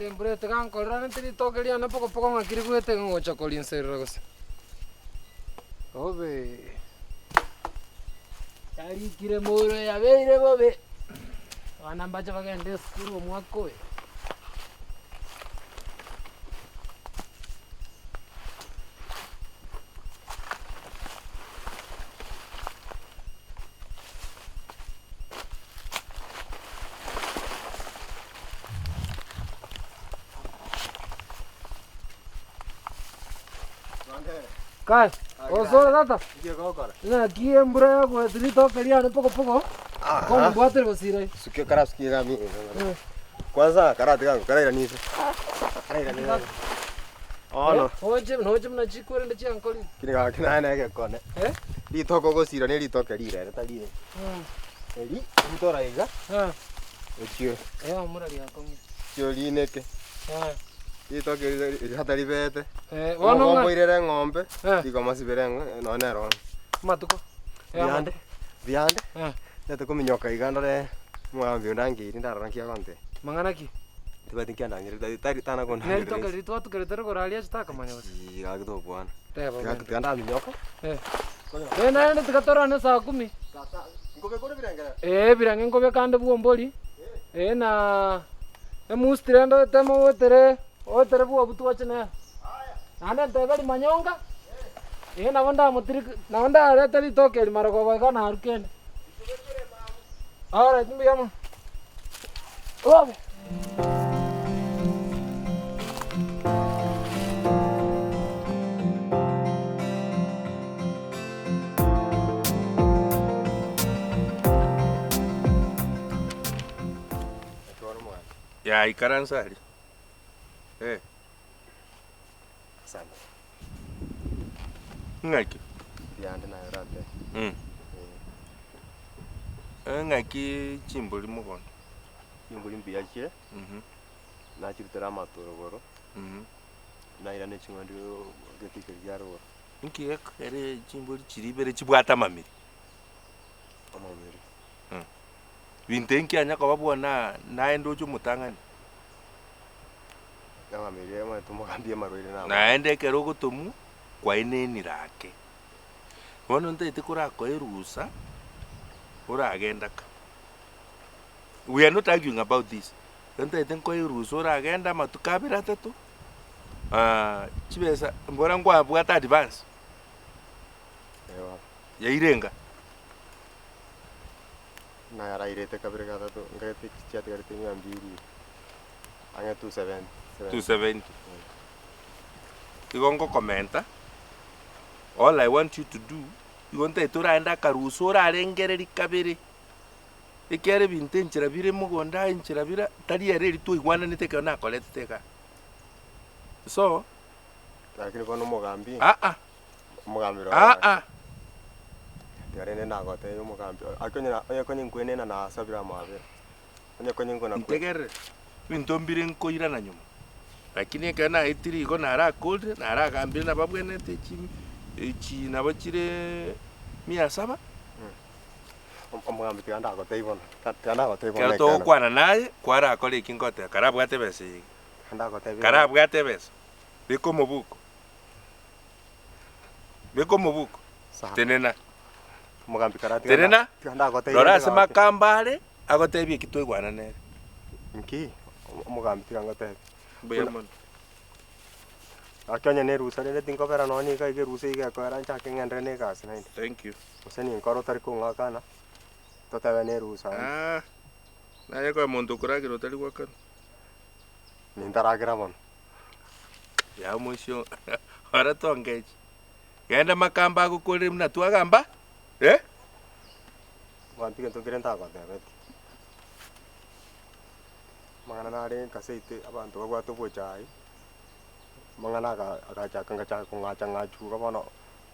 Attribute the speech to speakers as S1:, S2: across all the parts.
S1: Tata embura etiga nkoreranete ritoke riane pokopoko ng'aki rigwete ngocha korinserera gose. Bobe. Yarikire mouro yabeire bobe. Abana mbache bagende esukuru omwaka oyo. Kai, osore tata. Ng'aki embura yagoeta ritoke riane pokopoko, bono mbwatire gosira.
S2: Sukia karasukie iga mi. Kwanza karatiga karairanie inse. Karairanie inse. Bono.
S1: Noche noche buna chikorende chiankori.
S2: Kiri gaki naye na egekone.
S1: Eh?
S2: Ritoke ogosira ne ritoke rirere tari eri. Eri butora iga. Ochie.
S1: Eh omura riakong'ire.
S2: Ochie orineke. Ritoke eri riata ribete.
S1: Eh bono
S2: Omogomba oirere eng'ombe, rikomosibera eng'o nonye nero bono.
S1: Amatuko.
S2: Mbuya mbuya ande, ndete kominyoka iga ndore omogambi onde angeire ndarora nki agontebia.
S1: Mang'ana ki?
S2: Tibwati nki andang'erete tari tana
S1: Ne
S2: kondang'ereria
S1: ritoke riria twatukerete rogoro aria ache takomanya gose.
S2: Chii gaki tokwana.
S1: Teba
S2: Tiga
S1: ogende.
S2: tiga ndaminyoka.
S1: Eh. Eh naende tiga tororane saa kumi.
S2: Nkobeka ore ebirengerero?
S1: Ee ebirenge nkobeka ande bwa ombori, ee na emusti rende oteme oetere oetere bwa obutwa oche nero. Naende ntebe rimanyonga, ee nabo ndamotiri nabo ndarete ritoke eri marogoba iga naru kende. Alright mbuya mono. Obe.
S3: Yaya ikaransa aria, eh.
S2: Asante.
S3: Ng'aki?
S2: Mbuya naye orante.
S3: Mm. Eh, ng'aki chimbori mogondo?
S2: Chimbori mbuya chire,
S3: Mhm,
S2: nachirutera amatorogoro,
S3: mhm.
S2: naira ne ching'ondi getii keria kia rogoro.
S3: Inki gekogera chimbori chiria ibere chibwate amamiri?
S2: Amamiri.
S3: Binto inki koba buna naye ndoche omotang'ani?
S2: Amamiri omanyete omogambi amarwaire na
S3: Naende ekero ogotomwa kwaenenire ake. Bono ntaete korakoe erusa oragenda ka. We are not arguing about this. Ntaete nkoe erusa oragende amatuko abere atato, chibesa mbora nkwabwate advance yaire enga.
S2: Narairete kabere gatato nkagete chiatigarete mia mbili ang'e 270.
S3: 270. Igo ngokomenta, all I want you to do, igo ntaete oraende akarusa orarengereria kabere, ekiagera ebinto enchera bire mogondo aa enchera bire tari ere eria twaigwananete ekero nakoretete igaa. So,
S2: Lakini bono omogambi,
S3: aa,
S2: omogambi rora
S3: aa.
S2: Tiga rende nagotebia omogambi oyo, aki onye onye konye nkwenena nasabire amabera, onye konye nkona kwe.
S3: Ntegerere, ebinto mbire nkoirana nyuma, lakini ekero naetire igo narakorire, naragambire nababwenerete echi echi nabo chire mia saba.
S2: Omogambi tiga ndagotebia bono, tiga ndagotebia bono
S3: Ekero
S2: ekeene.
S3: togokwana naye, kwarakore eki ngoteba, karabwate ebesa eye iga,
S2: Tiga ndagotebia
S3: karabwate ebesa, beka omobuko. Beka omobuko,
S2: Sawa.
S3: tenena.
S2: Omogambi karatiga
S3: Tenena,
S2: tiga ndagotebia
S3: rora
S2: rende
S3: ase
S2: gaki.
S3: makamba are, agotebie eki twaigwana nere.
S2: Nki? Omogambi tiga ngotebie.
S3: Mbuya
S2: Buna-
S3: mono.
S2: Gaki onye na erusa rende tinkobera nonye niga iga erusa iga ekoera nchake ng'enderere na egasi naende.
S3: Thank you.
S2: Gose ninkore otari kong'akana, totebe na erusa ande.
S3: Ah, naye koe monto okoragera otari goakanwa.
S2: Nintaragera bono.
S3: Yao moisio ore tongechi. Genda makamba agokorere buna twagamba, eh?
S2: Omogambi gento nkere ntagotebetie. Amang'ana nare nkaseite abanto babwate obochai, amang'ana aga agachaka ngachaka kong'acha ng'acha iga bono,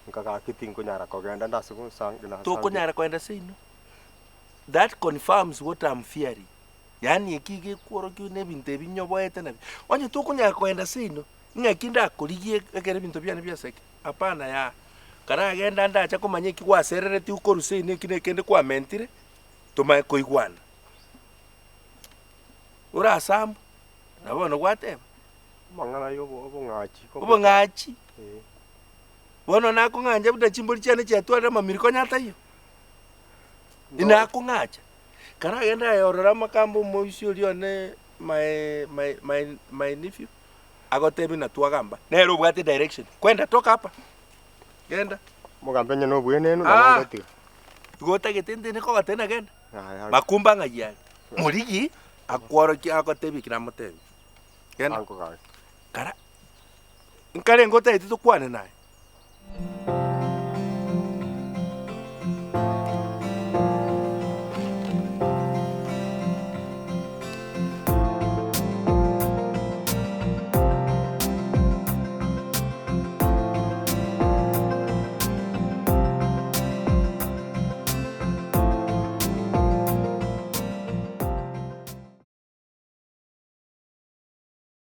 S2: nkagaki tinkonyara kogenda ndase gosangi nasangi.
S3: Tokonyara kogenda seino. That confirms what I'm fearing. Yaani eki iga ekworokia na ebinto ebi nyoboete nabio. Onye tokonyara kogenda seino, ng'aki ndakorigie ekero ebinto biane biaseke? Hapana yaya. Karagende ndacha komanya eki gwasereretie okorwa seino eki na ekende kwamentire, tomanye koigwana. Orasambwe. Nabo bono gwateba.
S2: Amang'ana ya obo obong'achi.
S3: Obong'achi.
S2: Eh.
S3: Bono nakong'ancha buna chimbori chiane chiatwarire amamiri konya ataiyo. Inakong'acha. Karagende aye orore amakambo omoisia oria one my my my my nephew, agotebie na twagamba. Nere obwate direction. Kwenda toka hapa. Genda.
S2: Omogambi onye na obuenenu nabo
S3: Ah.
S2: ngotiga.
S3: Igo otagete ntende kogotebia na genda.
S2: Yaya.
S3: Makumba ng'ai are. Morigi akworokie agotebie eki namotebie. Genda.
S2: Anko gaki.
S3: Kara nkarenge otagete tokwane naye.